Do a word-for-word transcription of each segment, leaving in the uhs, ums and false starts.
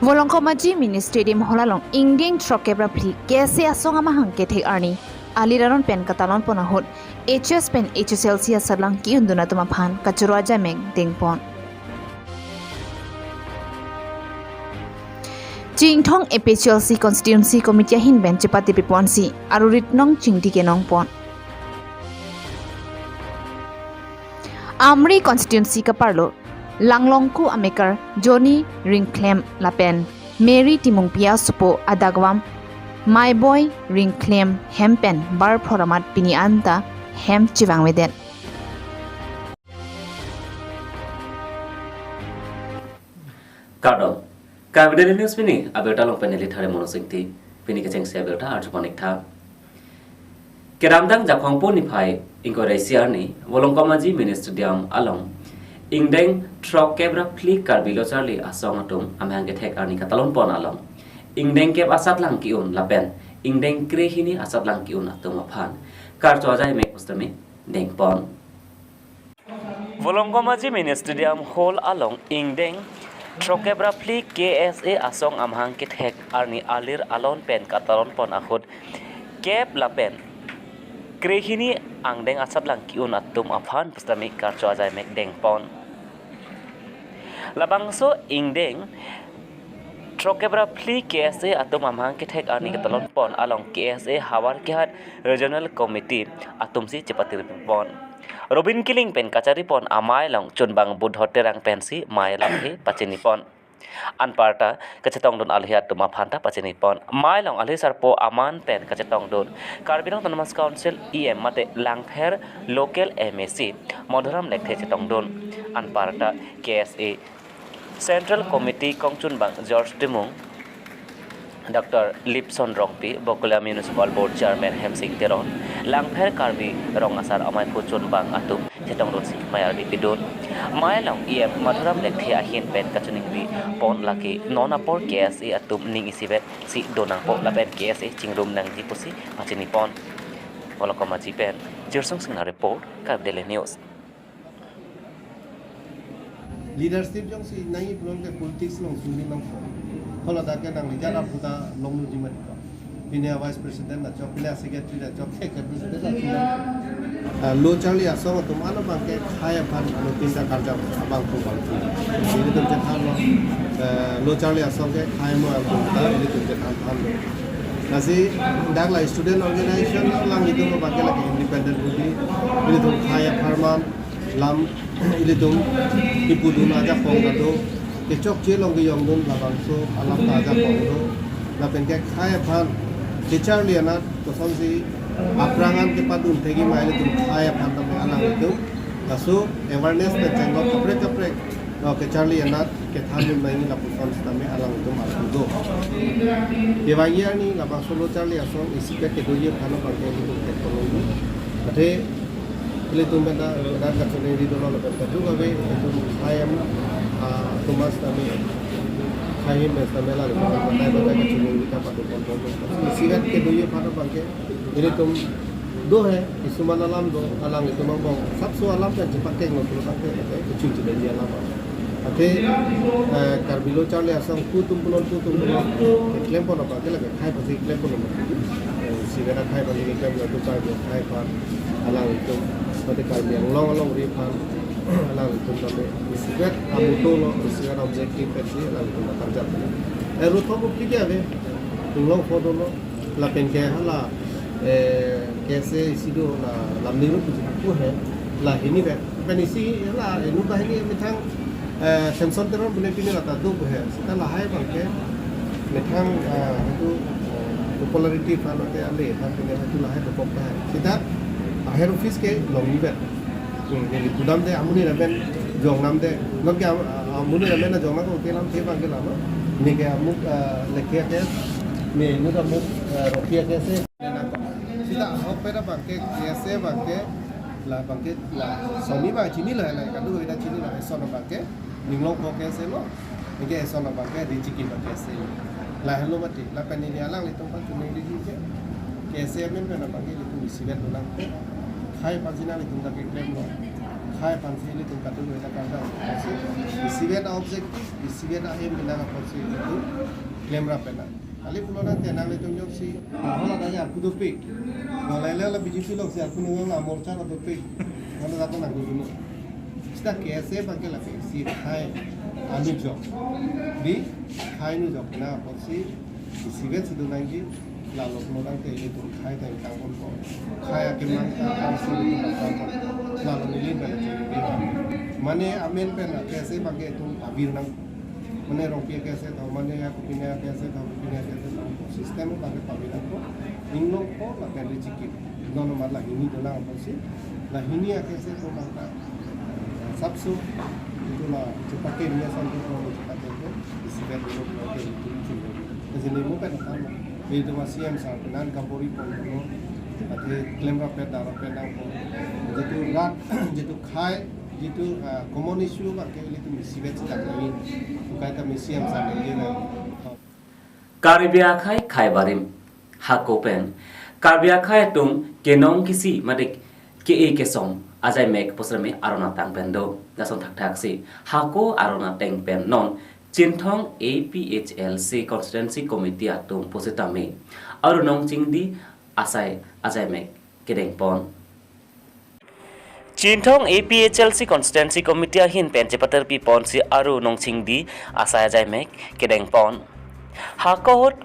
Volongkom Aji Mini Stadium Hall along ingdeng throkkep ra phli K S A asong amahang kethek arni alir alon pen katalon pon ahut H S pen H S L C asatlang ki-undun atum aphan kachoro ajaimek dengpon. Chinthong A P H L C Constituency Committee ahin pen chepate piponsi arurit nong chingti kenong pon. Amri Constituency kaparlo Langlongku amekar Johnny Ringkhlem lapen Mary Timungpi asopo adagvam Maiboi Ringkhlem hem pen bar phroramat pini anta hem chevangvedet. Kardom. Karbi Daily News pini abirta along pen neli Thare Mono Singti. Pini kechengsi abirta arjupanik tha. Kedamtang Jakhong pu niphai ingkoi ra isi arni Volongkom Aji Mini Stadium along ingdeng throkkep ra phli Karbi Lo Charli Asong atum amahang kethek arni katalon pon along ingdeng kep asatlang ki-un lapen ingdeng krehini asatlang ki-un atum aphan karcho ajaimek pusitame dengpon. Volongkom Aji Mini Stadium Hall along ingdeng throkkep ra phli K S A asong amahang kethek arni alir alon pen katalon pon ahut kep lapen krehini angdeng asatlang ki-un atum aphan pusitame karcho ajaimek dengpon. Labangso ingdeng throkkep ra phli K S A atum amahang kethek arni katalon pon along K S A Howraghat Regional Committee atumsi chepate pipon. Robin Killing pen kachari pon amei along chunbang Budho Terang pensi mei lamthe pachini pon. Anparta kachetongdun alohi atum aphan ta pachini pon. Mei along alohi sarpo aman pen kachetongdun Karbi Anglong Autonomous Council E M mate Langpher local M A C Madhuram Lekthe chetongdun. Anparta K S A Central Committee kongchunbang George Timung, Doctor Lipson Rongpi, Bokolia Municipal Board Chairman Hemsing Teron, Langpher Karbi Rong Asar amei pu chunbang atum chetongdunsi mei ardi pidun. Mei along E M Madhuram Lekthe ahin pen kachiningri pon lake non apor K S A atum ning isivet si do nangpo lapen K S A chingrum nangji pusi pachini pon. Volongkom Aji pen Jirsong Singnar report, Karbi Daily News. Leadership jongsi nangji pulote politics along suri nangpo. Haladak ke nangli jara puta longnu jimat ko. Pine a vice president na chok, pine a secretary na chok, secretary na chok. Ah, Lo Charli Asong atum ano abangke khei aphan ano tinta karja abang pu abang pu. Ilitum chethanlo, eh, Lo Charli Asong ke khei mo atum ta ilitum chethan thanlo. Lasi dak la student organization alanglitum abangke lake independent body. Ilitum khei apharman lam ilitum kipudun ajakong kado, kechokche along kejongdun labangso alam ta ajakong do. Lapen ke khei aphan kecharli anat kosonsi aprangan kepadun thekji ma ilitum khei aphan tame alanglitum. Laso awareness pen chenglok kaprek kaprek, eh, kecharli anat kethandun nangji lapuson sitame alanglitum arju do. Kevangji arni labangso Lo Charli Asong isipet kedoji aphan abangke ilitum tek kolong do. Athe ilitum pen ta, dak kachiningri dolo lapen ta juga ve, ilitum khei am, ah, atum sitame, khei hem sitame la, ilitum batai batai kachiningri ta patu pon pon. Isivet kedoji aphan abangke, ilitum do he, kisuman alam do, alanglitum angbong, sapso alam pen chepakenglo, chepakeng, kachiningri alam. Athe, eh, Karbi Lo Charli Asong pu atum punon, pu atum punon, keklem pon abangke lake khei aphansi keklem pon abang. Eh, isivet khei aphansi keklem lo, tu Karbi khei aphan alanglitum, mate Karbi Anglong alongri aphan alanglitum tame isivet amuto lo, isivet objective pensi alanglitum karja. Eh, ruthok upli ke ave, tunglong photo lo, lapen ke hala, eh, K S A isi do la Lamningrum puji pu he, la hini vet. Pen isi hala, eh, nu bahini methang, eh, Samson Teron bune pini lata do pu he. Sita lahai abangke methang, eh, itu, eh, popularity aphan ate ale aphan pini itu lahai dokok ta he. Sita aher office ke longni vet. Hmm, neli pudamde amonit amen jongnamde. Non ke am-, amonit amen jongnam ko ke lamthe abangke lama. Ne ke amuk, eh, Lekthe ke, ne inut amuk, eh, Rongpi ke se. Sita ahok pen abangke, K S A abangke, la abangke, la, soni abang chinilo, la, kadu kita chinilo, eson abangke, Ninglongpo K S A lo, anke eson abangke, Rijiki abang K S A lo. Lahelo mati, lapen neli alanglitum aphan chiningri ke, K S A amen pen abangke, ilitum isivet lo nang, khei aphansi nanglitum ta keklem lo. Khei aphansi ilitum kadokave ta kardom. Isivet a-objective, isivet ahem pinang apotsi ilitum klemrap pena. Kali pulo nang tenang ilitum jongsi, ahol adanya arpu dopik. Nolai le la B J P alongsi arpu nungang la morcha la dopik. Mana dapat nang dulu. Sita K S A abangke la K S A khei anujok. Di khei anujok pena apotsi isivet si do nangji, lalo pulo tangte ilitum khei ta ingtang ponpo. Khei akemang ta tangsi ilitum ingtang ponpo. Lalo neli pen chiri di. Mane amen pen K S A abangke itum pavir nang. Mane Rongpi K S A tho, mane ya kopine K S A tho, kopine K S A tho. System abangke pavir nangpo. Inglongpo lapen richikip. Non nomar la hini dolang apotsi. La hini K S A atum abang ta sapso itu la chepake niya santi ko chepake ko isivet dulu ko ke itu itu. Jadi mo pen kan itu masih yang sa penan kapori pon ko athe klemrap pet darap pet nangpo. Jitu rat, jitu khei, jitu, ah, common issue abangke ilitum isivet si tangni. Bukai kami siam sa lagi na. Karbi akhei khei barim. Hako pen Karbi akhei atum kenong kisi mate ke-e kesong ajaimek pusreme aron atang pen do. Lason thakthaksi hako aron ateng pen non Chinthong A P H L C Constituency Committee atum pusitame Aru Nongchingdi asai ajaimek kedeng pon. Chinthong A P H L C Constituency Committee ahin pen chepaterpi ponsi Aru Nongchingdi asai ajaimek kedeng pon. Hako ahut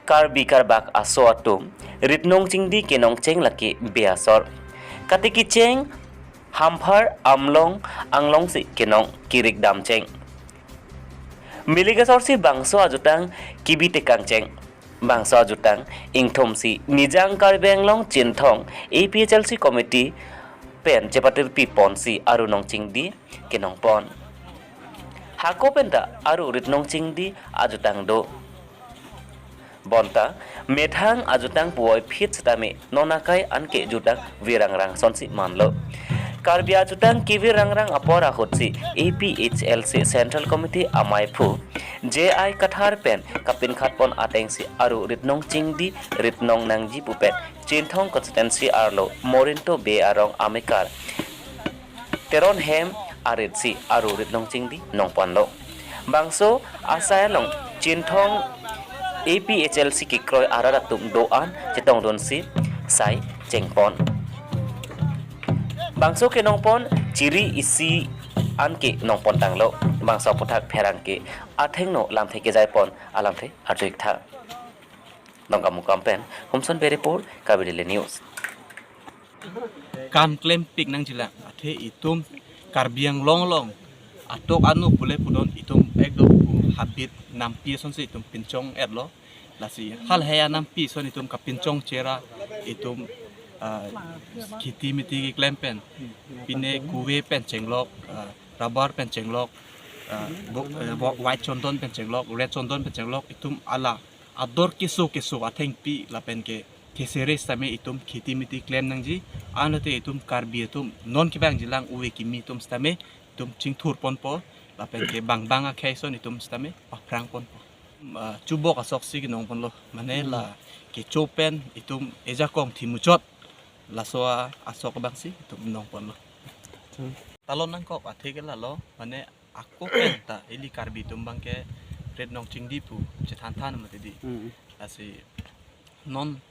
Karbi Karbak aso atum rit nongchingdi kenong cheng lake be asor. Kate kecheng Hamphar, Amlong, Anglong si kenong kirik dam cheng. Milik asor si bangso ajutang kibi tekang cheng. Bangso ajutang ingthum si Nijang Karbi Anglong Chinthong A P H L C Committee pen chepaterpi ponsi Aru Nongchingdi kenong pon. Hako pen ta Aru rit nongchingdi ajutang do. Bonta methang ajutang puvoiphit sitame non akai anke jutang virrangrang sonsi manlo. Karbi ajutang kevirrangrang apor ahutsi A P H L C Central Committee amaiphu J I Kathar pen kapinkhat pon atengsi Aru rit nongchingdi rit nong nangji pupen Chinthong constituency arlo Morinto Bey arong amekar Teron hem arit si Aru rit nongchingdi nong ponlo. Bangso asai along Chinthong A P H L C kekroi arat atum do-an chetongdunsi sai cheng pon. Bangso kenong pon chiri isi anke nong pon tanglo. Bangso aphuthak pherangke athengno lamthe kejai pon alamthe arju-ik tha. Dongkamukam pen Humson Bey report, Karbi Daily News. Kam klempik nangjilang athe itum Karbi Anglong along atok anu pule pudon itum ekdom pu habit nampi asonsi itum pinchong-etlo. Lasi halahei anampi ason itum kapinchong chera itum, ah, kheti miti keklem pen, pine kuve pen chenglok, ah, rubber pen chenglok, ah, bo-, eh, bo-, white chondon pen chenglok, red chondon pen chenglok, itum ala ador keso keso athengpi lapen ke kesere sitame itum kheti miti klem nangji. Anlote itum Karbi atum non kevangjilang ove kimi atum sitame itum chingthur ponpo lapen ke bang bang akhei ason itum sitame paphrang ponpo. Ah, chubok asoksi kenong ponlo, mane la kecho pen itum ejakong thimuchot laso a-, asok abangsi itum nong ponlo. Talon nangkok athe ke lalo, mane ako pen ta ili Karbi atum abangke rit nongchingdi pu chethan than mati di. Hmm. Lasi non,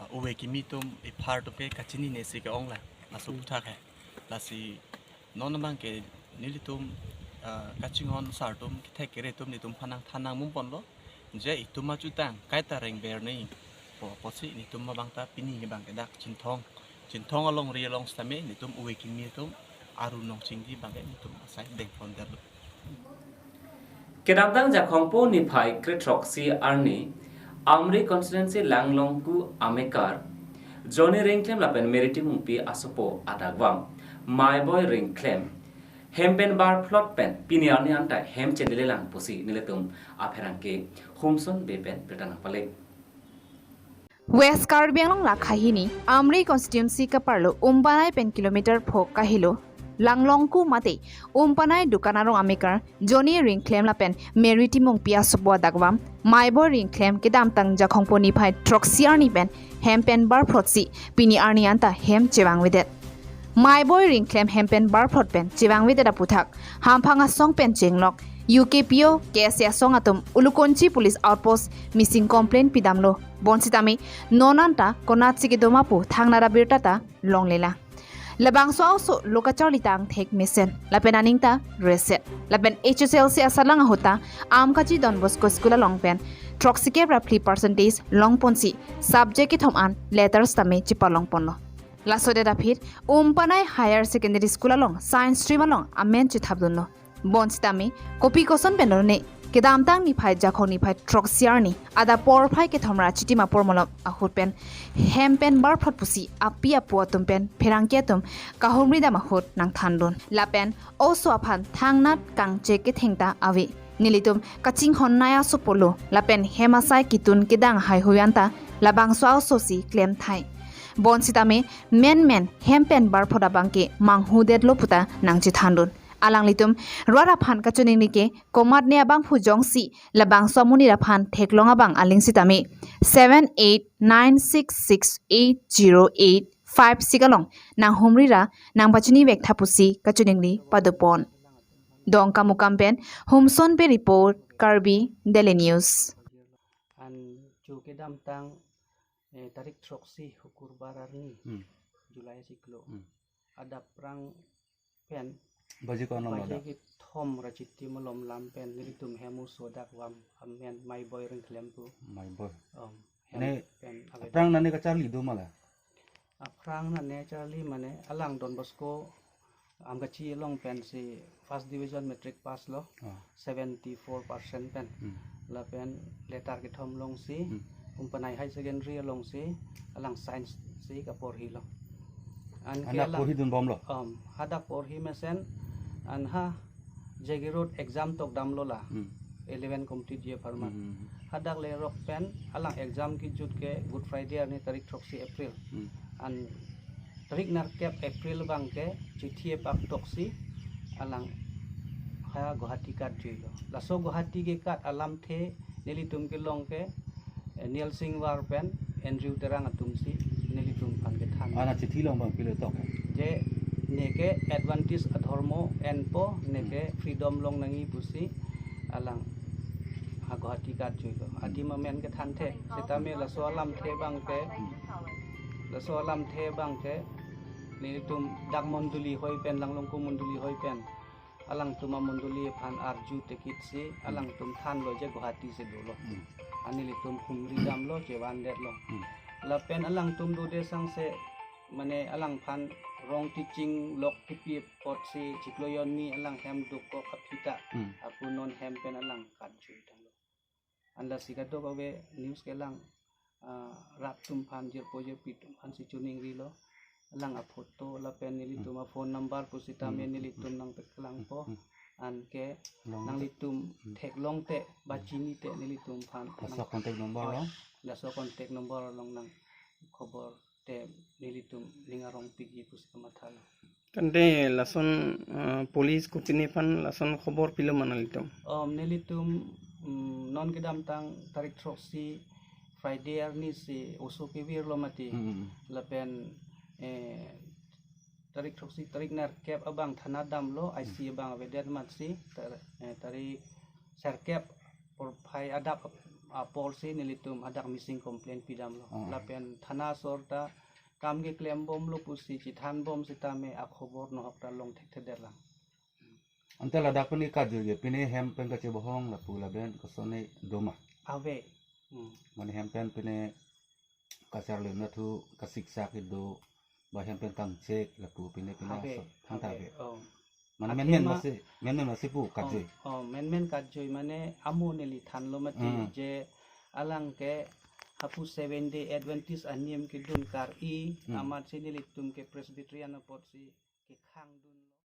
ah, ove kimi atum ephar atum ke kachinine si ke-ong la, laso aphuthak he. Lasi non abangke nelitum, ah, kachinghon sar atum kethek kere atum nelitum aphan nangthan nangmum ponlo. Je itum ajutang kaita rengber nangji pu apotsi nelitum abang ta pini abangke dak Chinthong, Chinthong alongri along sitame nelitum ove kimi atum Aru nongchingdi abangke nelitum asai deng pon derlo. Kedamtang Jakhongpo niphai kre throksi arni Amri constituency Langlongku amekar Johnny Ringkhlem lapen Mary Timungpi asopo adakvam Maiboi Ringkhlem hem pen barphlot pen pini arni anta hem chenile lang pusi nelitum apherangke Humson Bey pen birta nangpale. West Karbi Anglong lakha hini Amri constituency kaparlo Umpanai pen kilometer pho kahelo Langlongku mate Umpanai dukan arong amekar Johnny Ringkhlem lapen Mary Timungpi asopo adakvam Maiboi Ringkhlem kedamtang Jakhongpo niphai throksi arni pen hem pen barphlotsi pini arni anta hem chevangvedet. Maiboi Ringklem hem pen barphlot pen chevangvedet aputhak hamphang asong pen chenglok U K P O, K S A asong atum Ulukonchi Police Outpost missing complaint pidamlo. Bonsitame non anta konatsi kedo ma pu thangnat abirta ta longlelang. Labangso a-oso lo kacharli ta angthek mesen, lapen aning ta reset, lapen H S L C asalang ahut ta Amkachi Don Bosco School along pen throksikep ra phli percentage longponsi subject kethom an letters tame chepalongponlo. Lasodet aphi Umpanai Higher Secondary School along Science Stream along amen chethapdunlo. Bonsitame kopi koson pen lo ne, kedamtang niphai Jakhong niphai throksi arni adap porphai kethom ra Chitima pormolom ahut pen hem pen barphlot pusi api apo atum pen pherangke atum kahumri dam ahut nangthandun. Lapen oso aphan thangnat kangchek ketheng ta ave. Nelitum kachinghon nai asopo lo, lapen hem asai ketun kedang haihui anta labangso a-oso si klemthai. Bonsitame menmen hem pen barphlot abang ke manghudetlo puta nangchethandun. Alanglitum rat aphan kachiningri ke komatne abangphu jongsi labangso amonit aphan theklong abang aling sitame seven eight nine six six eight zero eight five six along nanghumri ra nangpachini vektha pusi kachiningri padopon. Dongkamukam pen Humson Bey report, Karbi Daily News. An chu kedamtang, eh, tarik throksi Hukurbar arni, Hmm. July siklo. Hmm. Adap prang pen Baji ko anom baji ada. Kethom ra Chitima malom lam pen nelitum hem oso dak vam amen Maiboi Ringklem pu. Maiboi. Om, hem Ne pen avedet. Aphrang nane kacharli do ma la? Aphrang nane charli mane alang Don Bosco Amkachi along pensi first division matric pass lo, Ah. seventy four percent pen. Hmm. Lapen letter kethom longsi, Hmm. Umpanai High Secondary alongsi, alang science si kaporhilo. An ke Anak alang porhidunbomlo? Om, hadak porhi mesen, an ha J G Road exam tokdamlo la. Hmm. Eleven complete ji apharman. Hmm. Hadak lerok pen, alang exam kejut ke Good Friday arni tarik throksi April. Hmm. An tarik nerkep April abang ke chithi epak toksi alang ha Guwahati kat juilo. Laso Guwahati kekat alamthe nelitum kelong ke, eh, Nielsing War pen Andrew Terang atumsi nelitum aphan kethan. Ana chithi along bang pilo tok? Je neke Adventist adhormo enpo, neke Hmm. freedom long nangji pusi alang ha Guwahati kat juilo. Hmm. Adim amen kethanthe. Sitame laso alamthe abang ke, Hmm. laso alamthe abang ke nelitum dak mondoli hoi pen, Langlongko mondoli hoi pen, alangtum amondoli aphan arju tekitsi, Hmm. alangtum thanlo je Guwahati si dolo. Hmm. An nelitum humri damlo, chevandetlo. Hmm. Lapen alangtum dode sangse, mane alangphan wrong teaching lok pipi apotsi chiklo jonni alang hem dokok aphi ta, Hmm. ako non hem pen alang kat jui tanglo. An lasi kadokave news kelang, ah, rat atum aphan, jirpo jirpi atum aphansi chiningrilo. Alang aphoto lapen nelitum Hmm. aphone number pusitame Hmm. nelitum nangpaklangpo. Hmm. Anke Long nanglitum Hmm. theklong te, Hmm. bachini te nelitum aphan Laso nang contact number Oh, lo? laso contact number along nangkhobor te nelitum ning arong piji pusi kamathalo. Tangte lason, ah, police kopine aphan lason khobor pilo ma nanglitum? Om, nelitum, mm, non kedamtang tarik throksi Friday arni si oso kevirlo mati. Hmm. Lapen, eh, tarik throksi, tarik nerkep abang thana damlo, I C Hmm. abang avedet matsi, tar-, eh, tarik serkep porphai adap ap-, apor si nelitum hadak missing complaint pidamlo. Oh. Lapen thana asor ta kam keklembomlo pusi chethanbom sitame akhobor nohok ta long thekthedet lang. Ante ladak pini kat jui ke, pini hem pen kachebohong lapu lapen kosonne do ma? Ave. Hmm. Mane hem pen pini kacharli nathu kasiksak kedo, ba hem pen kangchek lapu pini pini Ave, aso, thangta ave, ave. Oh. Mane Athema menmen masi, menmen masi pu kat Oh, jui. Oh, menmen kat jui mane amo neli thanlo mati Hmm. je alang ke hapu Seventh Day Adventist anim kedun kar-i Hmm. amatsi nelitum ke Presbyterian apotsi kekhang dun.